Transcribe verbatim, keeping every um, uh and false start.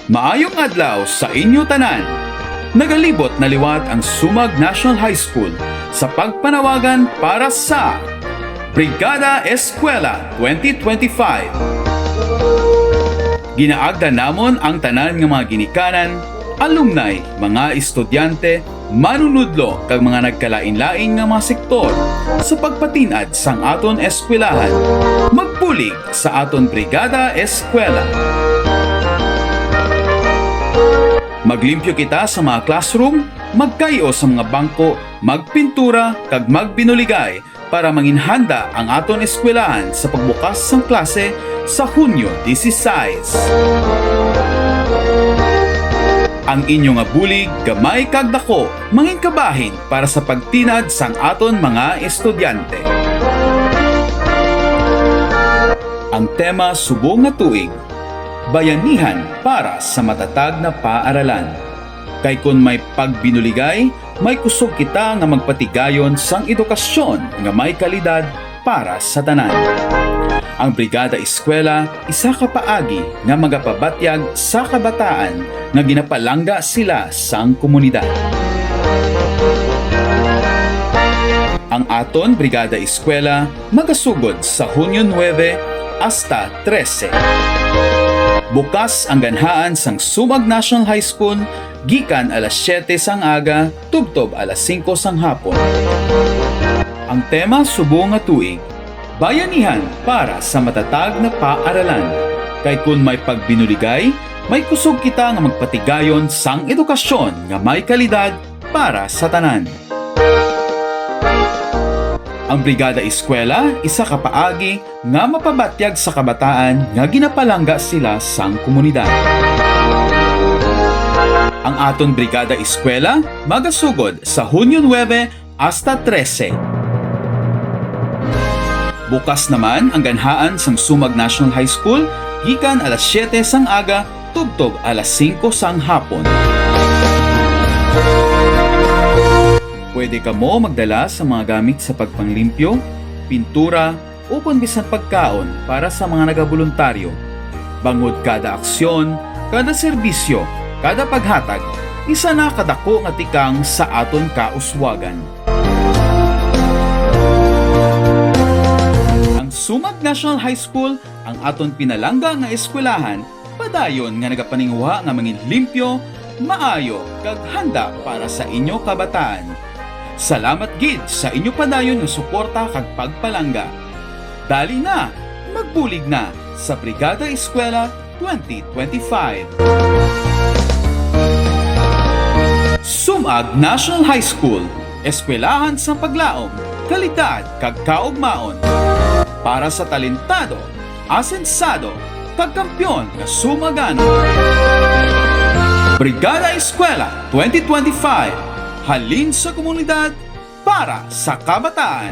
Maayong adlaw sa inyo tanan. Nagalibot na liwat ang Sumag National High School sa pagpanawagan para sa Brigada Eskwela twenty twenty-five. Ginaagda namon ang tanan nga mga ginikanan, alumni, mga estudyante, manunudlo, kag mga nagkalain-lain nga mga sektor sa pagpatin-ad sang aton eskwelahan. Magbulig sa aton Brigada Eskwela. Maglimpyo kita sa mga classroom, magkay-o sa mga bangko, magpintura, kag magbinuligay para manginhanda ang aton eskwelahan sa pagbukas sang klase sa Hunyo dieciséis. Ang inyo nga bulig, gamay kag dako, manginkabahin para sa pagtinad sang aton mga estudyante. Ang tema subong nga tuig, Bayanihan para sa Matatag na Paaralan. Kay kon may pagbinuligay, may kusog kita nga magpatigayon sang edukasyon nga may kalidad para sa tanan. Ang Brigada Eskwela isa ka paagi nga magapabatyag sa kabataan nga ginapalangga sila sang komunidad. Ang aton Brigada Eskwela magasugod sa Hunyo nuebe hasta trese. Bukas ang ganhaan sang Sumag National High School gikan alas siyete sang aga tubtob alas singko sang hapon. Ang tema subong nga tuig, Bayanihan para sa Matatag na Paaralan. Kay kon may pagbinuligay, may kusog kita nga magpatigayon sang edukasyon nga may kalidad para sa tanan. Ang Brigada Eskwela isa ka paagi nga mapabatyag sa kabataan nga ginapalangga sila sang komunidad. Ang aton Brigada Eskwela magasugod sa Hunyo nuebe hasta trese. Bukas naman ang ganhaan sang Sumag National High School gikan alas siyete sang aga tubtob alas singko sang hapon. Pwede kamo magdala sa mga gamit sa pagpanglimpyo, pintura, ukon bisan pagkaon para sa mga nagaboluntaryo. Bangod kada aksyon, kada serbisyo, kada paghatag, isa na kadako nga tikang sa aton kauswagan. Ang Sumag National High School, ang aton pinalangga nga eskwelahan, padayon nga nagapaninguha nga manginlimpyo, maayo, kag handa para sa inyo kabataan. Salamat gid sa inyo padayon nga suporta kag pagpalangga. Dali na, magbulig na sa Brigada Eskwela twenty twenty-five. Sumag National High School, eskwelahan sa paglaom, kalidad, kag kaugmaon. Para sa talentado, asensado, kag kampiyon nga Sumagano. Brigada Eskwela twenty twenty-five, halin sa komunidad para sa kabataan.